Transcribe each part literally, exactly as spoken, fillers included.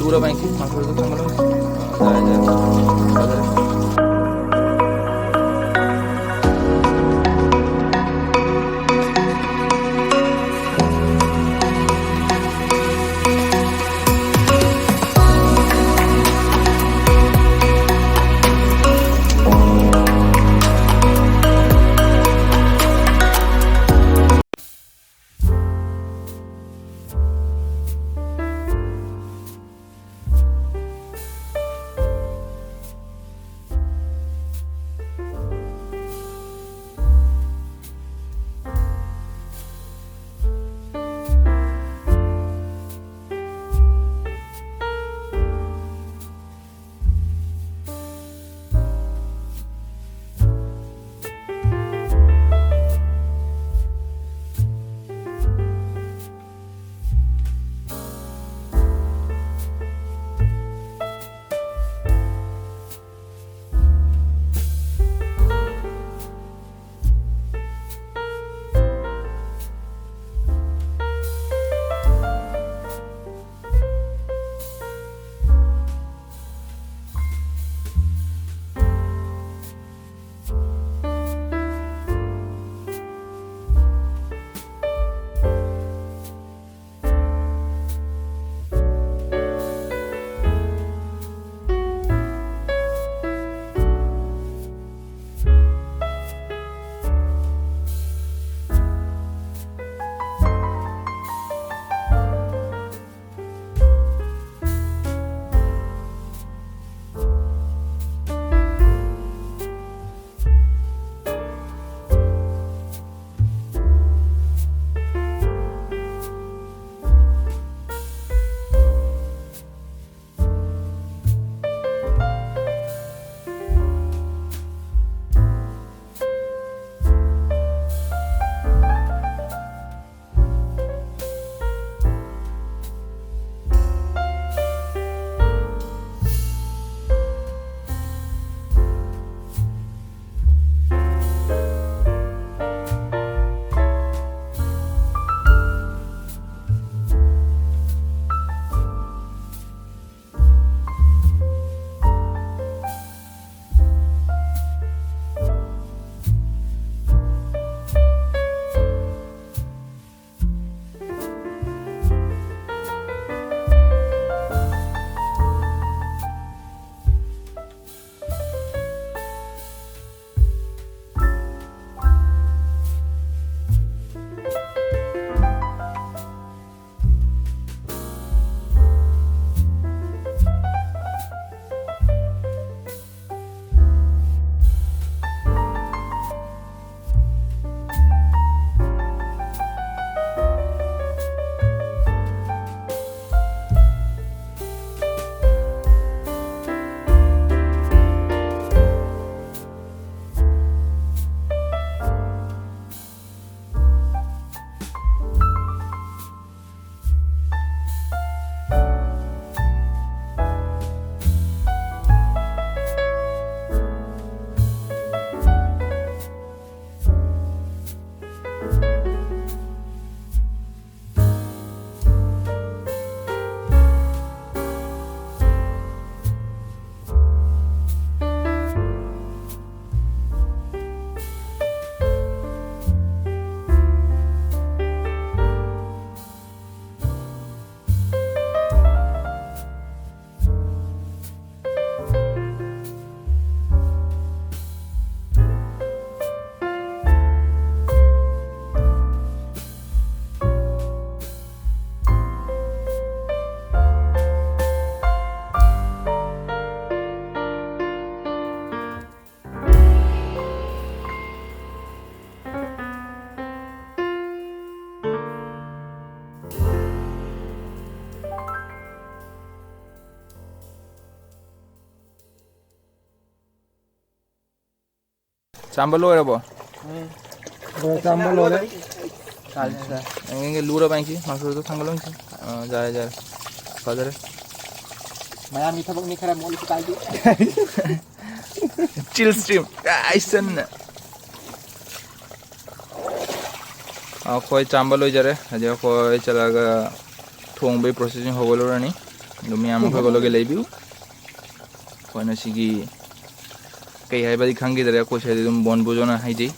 পুরো ব্যাংকে মাংস থাকলো। যায়, যায়। বাজারে। ꯆꯥꯝꯕ ꯂꯣꯏꯔꯕꯣ? ꯆꯥꯝꯕ ꯂꯣꯏꯔꯦ꯫ ꯂꯨꯔꯕ ꯍꯥꯏꯁꯤ ꯃꯥꯁꯨ ꯊꯥꯡꯒꯠꯂꯣ ꯍꯥꯏꯁꯤ꯫ ꯑꯥ, ꯌꯥꯔꯦ, ꯌꯥꯔꯦ꯫ ꯐꯖꯔꯦ꯫ ꯃꯌꯥꯝꯒꯤ ꯊꯕꯛꯅꯤ, ꯈꯔ ꯃꯣꯠꯂꯁꯨ ꯀꯥꯏꯗꯦ꯫ Chill stream꯫ ꯑꯩꯁꯟꯅ꯫ ꯑꯩꯈꯣꯏ ꯆꯥꯝꯕ ꯂꯣꯏꯖꯔꯦ꯫ ꯍꯧꯖꯤꯛ ꯑꯩꯈꯣꯏ ꯆꯠꯂꯒ ꯊꯣꯡꯕꯒꯤ processꯁꯤꯡ ꯍꯧꯒꯠꯂꯨꯔꯅꯤ꯫ ꯑꯗꯨ ꯃꯌꯥꯝ ꯑꯩꯈꯣꯏ ꯂꯣꯏꯒꯦ ꯂꯩꯕꯤꯌꯨ꯫ ꯑꯩꯈꯣꯏꯅ ꯁꯤꯒꯤ ꯀꯩ ꯍꯥꯏꯕꯗꯤ ꯈꯪꯈꯤꯗ꯭ꯔꯦ꯫ ꯑꯩꯈꯣꯏ ꯁꯤꯗꯤ ꯑꯗꯨꯝ ꯕꯣꯟ ꯕꯨꯖꯣꯅ ꯍꯥꯏꯖꯩ꯫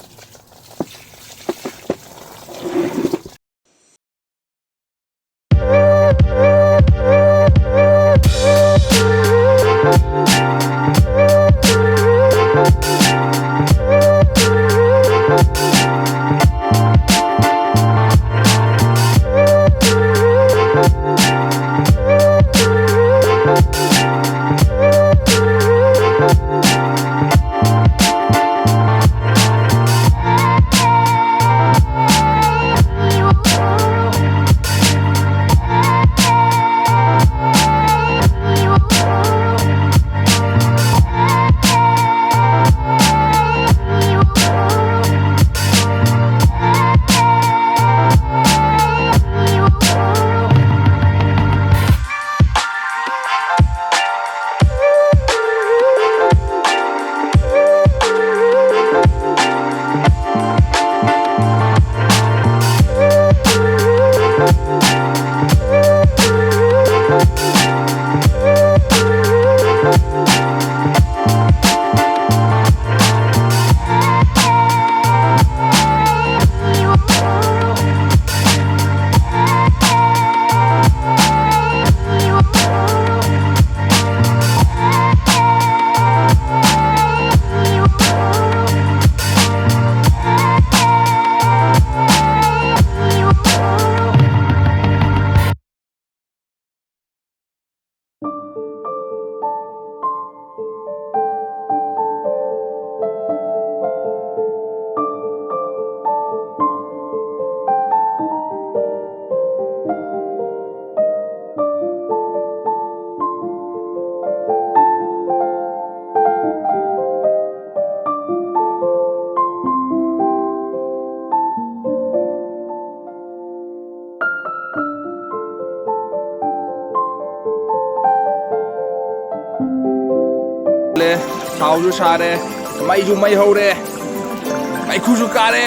ꯊꯥꯎꯁꯨ ꯁꯥꯔꯦ, ꯃꯩꯁꯨ ꯃꯩ ꯍꯧꯔꯦ, ꯃꯩꯈꯨꯁꯨ ꯀꯥꯔꯦ꯫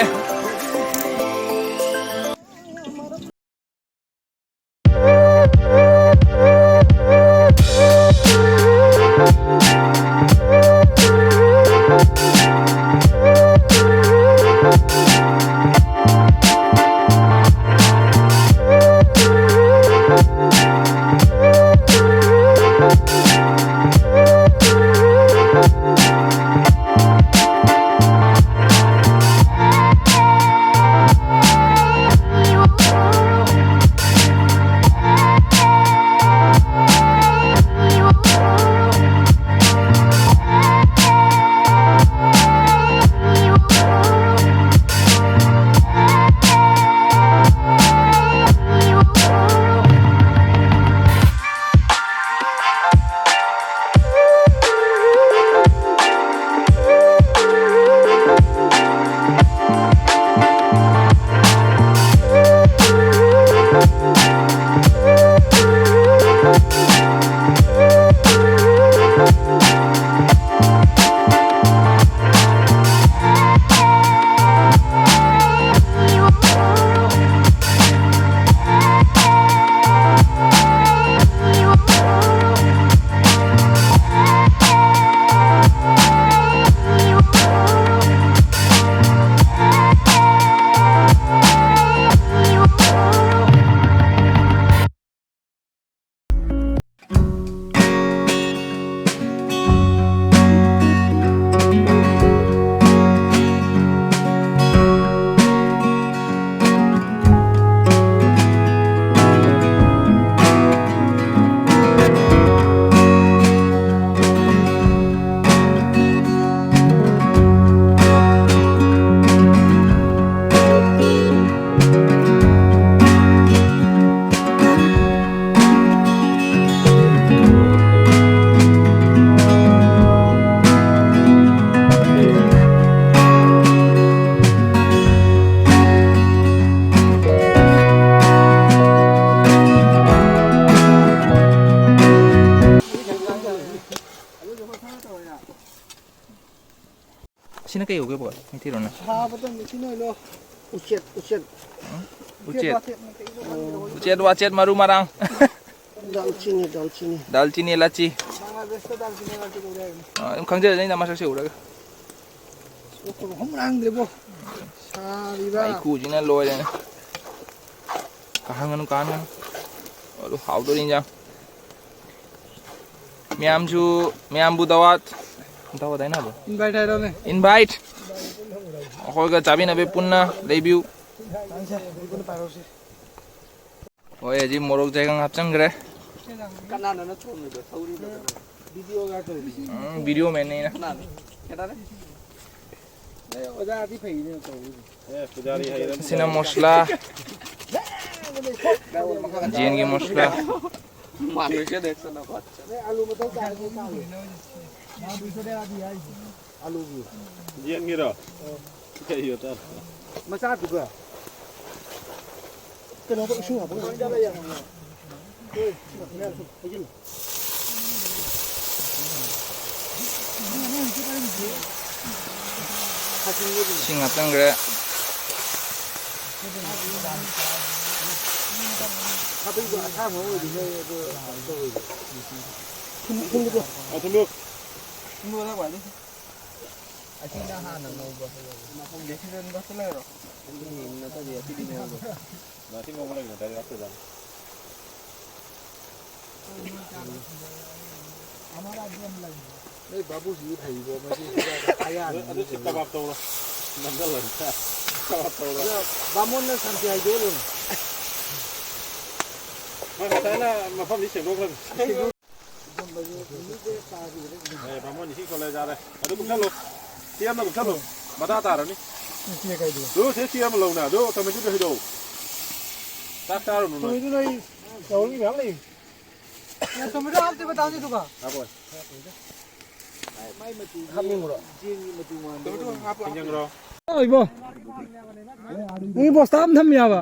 ꯅꯪ ꯀꯩ ꯍꯧꯒꯦ ꯕꯣꯜ? ꯅꯤꯡꯊꯤꯔꯣ ꯅꯪ? ꯁꯥꯕꯗ ꯃꯦꯆꯤꯟ ꯑꯣꯏ ꯂꯣ꯫ ꯎꯆꯦꯠ, ꯎꯆꯦꯠ꯫ ꯎꯆꯦꯠ꯫ ꯋꯥꯆꯦꯠ ꯃꯇꯩ ꯂꯣ ꯈꯪꯗ꯭ꯔꯕꯣ? ꯎꯆꯦꯠ ꯋꯥꯆꯦꯠ ꯃꯔꯨ ꯃꯔꯥꯡ꯫ ꯗꯥꯜꯆꯤꯅꯤ, ꯗꯥꯜꯆꯤꯅꯤ꯫ ꯗꯥꯜꯆꯤꯅꯤ ꯂꯥꯆꯤ꯫ ꯕꯪꯒ꯭ꯂꯥꯗꯦꯁꯇ ꯗꯥꯜꯆꯤꯅꯤ ꯂꯥꯆꯤ ꯀꯧꯔꯦ ꯍꯥꯏꯕꯅꯤ꯫ ꯑ, ꯑꯗꯨꯝ ꯈꯪꯖꯔꯅꯤ ꯑꯩꯅ ꯃꯁꯛꯁꯦ ꯎꯔꯒ꯫ ꯁꯣꯛꯄꯒ ꯍꯣꯝ ꯂꯥꯡꯗ꯭ꯔꯦꯕꯣ꯫ ꯁꯥꯔꯤꯕ꯫ ꯃꯩꯈꯨꯁꯤꯅ ꯂꯣꯏꯔꯦꯅꯦ꯫ ꯀꯥꯍꯟꯒꯅꯨ, ꯀꯥꯍꯟꯒꯅꯨ꯫ ꯑꯗꯨ ꯍꯥꯎꯗꯣꯔꯤ ꯏꯟꯖꯥꯡ꯫ ꯃꯌꯥꯝꯁꯨ, ꯃꯌꯥꯝꯕꯨ ꯗꯋꯥꯠ, ꯗꯋꯥꯠ ꯍꯥꯏꯅꯕ꯭ꯔꯣ? ꯏꯟꯚꯥꯏꯠ ꯍꯥꯏꯔꯣꯅꯦ꯫ ꯏꯟꯚꯥꯏꯠ꯫ ꯑꯩꯈꯣꯏꯒ ꯆꯥꯕꯤꯅꯕ ꯄꯨꯟꯅ ꯂꯩꯕꯤꯌꯨ꯫ ꯆꯥꯁꯦ, ꯄꯨꯟꯅ ꯄꯥꯏꯔꯛꯎꯁꯦ꯫ ꯍꯣꯏ, ꯍꯧꯖꯤꯛ ꯃꯣꯔꯣꯛ ꯆꯥꯏꯒꯪ ꯍꯥꯞꯆꯤꯟꯈ꯭ꯔꯦ꯫ ꯀꯅꯥꯅꯅꯣ ꯊꯣꯡꯉꯤꯗꯣ? ꯊꯧꯔꯤꯗꯣ ꯀꯅꯥ? ꯚꯤꯗꯤꯑꯣꯒ ꯇꯧꯔꯤꯁꯦ꯫ ꯎꯝ, ꯚꯤꯗꯤꯑꯣ ꯃꯦꯟꯅꯦ ꯑꯩꯅ꯫ ꯀꯅꯥꯅꯣ? ꯀꯅꯥꯅꯣ? ꯑꯦ, ꯑꯣꯖꯥꯗꯤ ꯐꯩꯅꯦ ꯇꯧꯔꯤꯁꯦ꯫ ꯑꯦ, ꯄꯨꯖꯥꯔꯤ ꯍꯩꯔꯝ-, ꯁꯤꯅ ꯃꯣꯁꯂꯥ꯫ ꯖꯦꯟꯒꯤ ꯃꯣꯁꯂꯥ꯫ ꯃꯥꯅꯨꯁꯦ ꯗꯦꯁꯅ ꯀꯣ꯫ ꯑꯦ, ꯑꯂꯨ ꯃꯊꯧ ꯇꯥꯔꯗꯤ ꯇꯥꯔꯦ꯫ ꯃꯥꯅꯨꯁꯦ ꯗꯦ ꯑꯗꯤ ꯍꯥꯏꯁꯦ꯫ ꯑꯂꯨꯒꯤ꯫ ꯌꯦꯟꯒꯤꯔꯣ? ꯑꯣ꯫ ꯀꯩ ꯌꯣꯠꯇ? ꯃꯆꯥꯗꯨꯒ꯫ ꯀꯩꯅꯣꯒ ꯏꯁꯤꯡ ꯍꯥꯞꯄꯒ꯫ ꯍꯣꯏ, ꯁꯤ ꯃꯌꯥꯝ ꯁꯨꯝ ꯍꯩꯖꯤꯜꯂꯨ꯫ ꯏꯁꯤꯡ ꯍꯥꯞꯆꯤꯟꯈ꯭ꯔꯦ꯫ ꯈꯥꯕꯩꯗꯣ ꯑꯁꯥꯡꯕ ꯑꯣꯏꯗꯤ ꯅꯣꯏ ꯑꯗꯨ ꯀꯩꯅꯣ ꯇꯧꯔꯣꯏꯗ꯭ꯔꯣ? ꯊꯨꯝ-, ꯊꯨꯝꯗꯣ꯫ ꯑ, ꯊꯨꯝꯗꯣ꯫ ꯊꯨꯝꯗꯣ ꯑꯣꯖꯥ ꯈ꯭ꯋꯥꯏꯗꯒꯤ꯫ ꯑꯁꯤꯅ ꯍꯥꯟꯅ ꯉꯧꯕ ꯍꯩꯌꯦꯕ꯫ ꯃꯐꯝꯗꯤ ꯁꯤꯗ ꯑꯗꯨꯝ ꯆꯠꯁꯤꯜꯂꯛꯑꯦꯔꯣ? ꯑꯗꯨꯅꯤ ꯅꯠꯇ꯭ꯔꯗꯤ ꯑꯁꯤꯗꯤ ꯉꯧꯕ꯫ ꯉꯁꯤ ꯉꯧꯕ ꯂꯩꯕ ꯅꯠꯇ꯭ꯔꯗꯤ ꯂꯥꯛꯇꯣꯏꯖꯥꯠꯂꯣ? ꯅꯣꯏ ꯕꯥꯕꯨꯁꯤ ꯐꯩꯕꯣ, ꯃꯁꯤ ꯍꯥꯏ ꯌꯥꯅꯤ꯫ ꯑꯗꯨ ꯁꯤ ꯀꯕꯥꯕ ꯇꯧꯔꯣ꯫ ꯅꯝꯖꯜꯂꯣ꯫ ꯀꯕꯥꯕ ꯇꯧꯔꯣ꯫ ꯑꯗꯣ ꯕꯥꯃꯣꯟꯅ ꯁꯟꯊꯤ ꯍꯥꯏꯗꯣꯛꯑ ꯂꯣꯏꯔꯦ꯫ ꯃꯥ ꯉꯁꯥꯏꯅ ꯃꯐꯝꯗꯤ ꯁꯦꯡꯗꯣꯛꯈ꯭ꯔꯕꯅꯤ꯫ ꯑꯦ, ꯕꯥꯃꯣꯟ ꯏꯁꯤꯡ ꯁꯣꯜꯂꯦ ꯌꯥꯔꯦ꯫ ꯑꯗꯨ ꯀꯨꯞꯁꯜꯂꯨ꯫ ꯆꯦ ꯑꯃ ꯀꯨꯞꯁꯜꯂꯨ꯫ ꯃꯇꯥ ꯇꯥꯔꯅꯤ꯫ ꯏꯆꯦ ꯀꯩꯗꯧꯕ? ꯑꯗꯨ ꯁꯦ ꯆꯦ ꯑꯃ ꯂꯧꯅ꯫ ꯑꯗꯨ ꯇꯣꯃꯦꯇꯣꯗꯣ ꯍꯩꯗꯣꯛꯎ꯫ ꯆꯥꯛ ꯆꯥꯔꯨꯅꯨ ꯅꯣꯏ꯫ ꯇꯣꯃꯦꯇꯣ ꯂꯩ꯫ ꯇꯧꯔꯤ ꯃꯌꯥꯝ ꯂꯩ꯫ ꯑꯦ, ꯇꯣꯃꯦꯇꯣ ꯍꯥꯞꯇꯦꯕ ꯇꯥꯁꯤꯗꯨꯒ꯫ ꯍꯥꯞꯄꯣꯏ꯫ ꯍꯥꯞꯅꯤꯡꯕ꯭ꯔꯣ? ꯇꯣꯃꯦꯇꯣ ꯍꯥꯞꯄꯣ, ꯍꯥꯞꯄꯣ꯫ ꯍꯥꯞꯅꯤꯡꯕ꯭ꯔꯣ? ꯑꯣ, ꯏꯕꯣ꯫ ꯅꯪꯒꯤ ꯕꯣꯁꯇꯥ ꯑꯃ ꯊꯝꯃꯤꯔꯕ?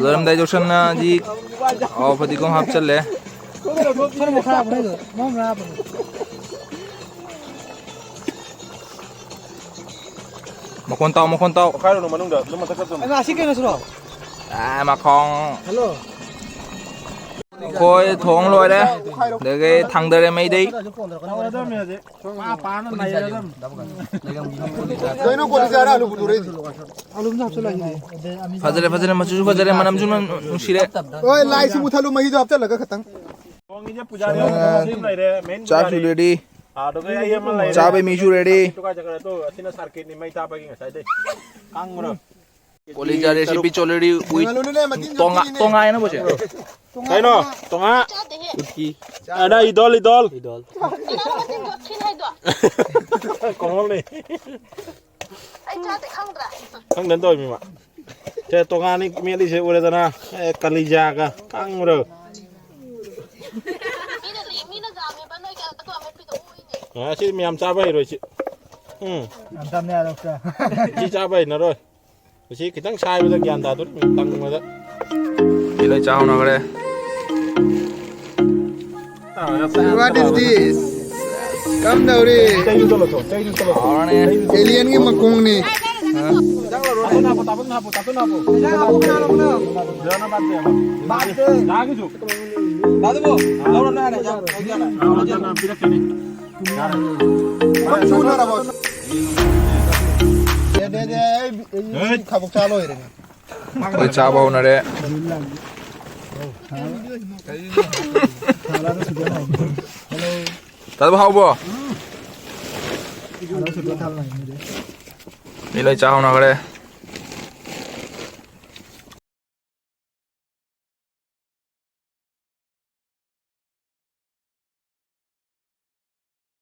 ꯂꯣꯏꯔꯝꯗꯥꯏ ꯌꯧꯁꯟꯅꯗꯤ ꯑꯣ ꯐꯗꯤꯒꯣꯝ ꯍꯥꯞꯆꯜꯂꯦ꯫ ꯃꯈꯣꯟ ꯇꯥꯎ, ꯃꯈꯣꯟ ꯇꯥꯎ꯫ ꯄꯣꯈꯥꯏꯔꯨꯅꯨ ꯃꯅꯨꯡꯗ, ꯑꯗꯨꯝ ꯃꯊꯛꯇ ꯑꯗꯨꯝ꯫ ꯑꯁꯤ ꯀꯩꯅꯣ ꯁꯤꯔꯣ? ꯑꯦ, ꯃꯈꯣꯡ꯫ ꯍꯜꯂꯣ꯫ ꯑꯩꯈꯣꯏ ꯊꯣꯡ ꯂꯣꯏꯔꯦ꯫ ꯑꯗꯒꯤ ꯊꯥꯡꯗꯔꯦ ꯃꯩꯗꯩ꯫ ꯀꯩꯅꯣ ꯀꯣꯂꯤꯖꯥꯔ ꯑꯂꯨ ꯄꯨꯊꯣꯔꯛꯏꯗꯤ? ꯐꯖꯔꯦ, ꯐꯖꯔꯦ, ꯃꯆꯨꯁꯨ ꯐꯖꯔꯦ, ꯃꯅꯝꯁꯨ ꯅꯨꯡꯁꯤꯔꯦ꯫ ꯍꯣꯏ, ꯂꯥꯏꯁꯤ ꯃꯨꯊꯠꯂꯨ, ꯃꯍꯤꯗꯣ ꯍꯥꯞꯆꯜꯂꯒ ꯈꯇꯪ꯫ ꯊꯣꯡꯉꯤꯁꯦ ꯄꯨꯖꯥꯔꯤ ꯑꯃ, ꯑꯃ ꯂꯩꯔꯦ, ꯃꯦꯟ ꯆꯥꯛꯁꯨ ꯄꯨꯖꯥꯔꯤ꯫ ꯔꯦꯗꯤ꯫ ꯑꯗꯨꯒ ꯑꯩ ꯑꯃ ꯂꯩꯔꯦ꯫ ꯆꯥꯕꯩ ꯃꯤꯁꯨ ꯔꯦꯗꯤ꯫ ꯇꯨ ꯀꯥꯏ ꯆꯠꯈ꯭ꯔꯦ? ꯇꯨ, ꯑꯁꯤꯅ ꯁꯥꯔꯀꯤꯠꯅꯤ, ꯃꯩ ꯊꯥꯕꯒꯤ ꯉꯁꯥꯏꯗꯩ꯫ ꯀꯪꯕ꯭ꯔꯣ? ꯀꯣꯂꯤꯖꯥꯔ recipe already with ꯇꯣꯉꯥ-, ꯇꯣꯉꯥ ꯍꯥꯏꯅ ꯕꯣꯁꯦ? ꯀꯩꯅꯣ? ꯇꯣꯉꯥ? ꯎꯇꯤ꯫ ꯑꯗ ꯏꯗꯣꯜ, ꯏꯗꯣꯜ꯫ ꯏꯗꯣꯜ꯫ ꯀꯃꯣꯜꯅꯤ꯫ ꯑꯩ ꯆꯥꯗꯦ, ꯈꯪꯗ꯭ꯔꯥ? ꯈꯪꯗꯅ ꯇꯧꯔꯤꯃꯤ ꯃꯥ꯫ ꯁꯦ, ꯇꯣꯉꯥꯅꯤ ꯃꯦꯠꯂꯤꯁꯦ ꯎꯔꯦꯗꯅ꯫ ꯑꯦ, ꯀꯂꯤꯖꯥꯒ ꯀꯪꯕ꯭ꯔꯣ? ꯃꯤꯅ ꯂꯤ-, ꯃꯤꯅ ꯆꯥꯃꯦꯕ, ꯅꯣꯏꯒꯤ ꯑꯗꯨ ꯑꯃꯦꯠꯄꯤꯗꯣ ꯑꯣꯏꯅꯦ꯫ ꯑ, ꯁꯤ ꯃꯌꯥꯝ ꯆꯥꯕ ꯍꯩꯔꯣꯏ ꯁꯤ꯫ ꯎꯝ꯫ ꯌꯥꯝ ꯆꯥꯝꯅ ꯌꯥꯔꯣꯏ꯫ ꯁꯤ ꯆꯥꯕ ꯍꯩꯅꯔꯣꯏ꯫ ꯃꯁꯤ ꯈꯤꯇꯪ ꯁꯥꯏꯕꯗ ꯒ꯭ꯌꯥꯟ ꯇꯥꯗꯣꯔꯤ, ꯇꯪꯕꯗ꯫ ꯁꯤ ꯂꯣꯏ ꯆꯥꯍꯧꯅꯈ꯭ꯔꯦ꯫ What is this? ꯀꯝꯗꯧꯔꯤ? ꯆꯩꯗꯨ ꯆꯠꯂꯣ, ꯆꯩꯗꯨ ꯆꯠꯂꯣ꯫ ꯍꯥꯎꯔꯅꯤ꯫ Alienꯒꯤ ꯃꯈꯣꯡꯅꯤ꯫ ꯍꯥ? ꯇꯥꯇꯣꯟ ꯍꯥꯞꯄꯣ, ꯇꯥꯇꯣꯟ ꯍꯥꯞꯄꯣ, ꯇꯥꯇꯣꯟ ꯍꯥꯞꯄꯣ꯫ ꯗꯥꯒꯤꯁꯨ꯫ ꯗꯥꯗꯨꯕꯨ, ꯂꯧꯔꯣ, ꯅꯪ ꯍꯥꯟꯅ ꯆꯥꯔꯣ꯫ ꯄꯤꯔꯛꯀꯅꯤ꯫ ꯁꯨꯅꯔꯕꯣ? ꯗꯦ, ꯗꯦ, ꯗꯦ, ꯑꯩ, ꯑꯩ ꯊꯕꯛ ꯆꯥ ꯂꯣꯏꯔꯦꯅꯦ꯫ ꯑꯩꯈꯣꯏ ꯆꯥꯕ ꯍꯧꯅꯔꯦ꯫ ꯇꯥꯗꯕ ꯍꯥꯎꯕ꯭ꯔꯣ? ꯃꯤ ꯂꯣꯏ ꯆꯥ ꯍꯧꯅꯈ꯭ꯔꯦ꯫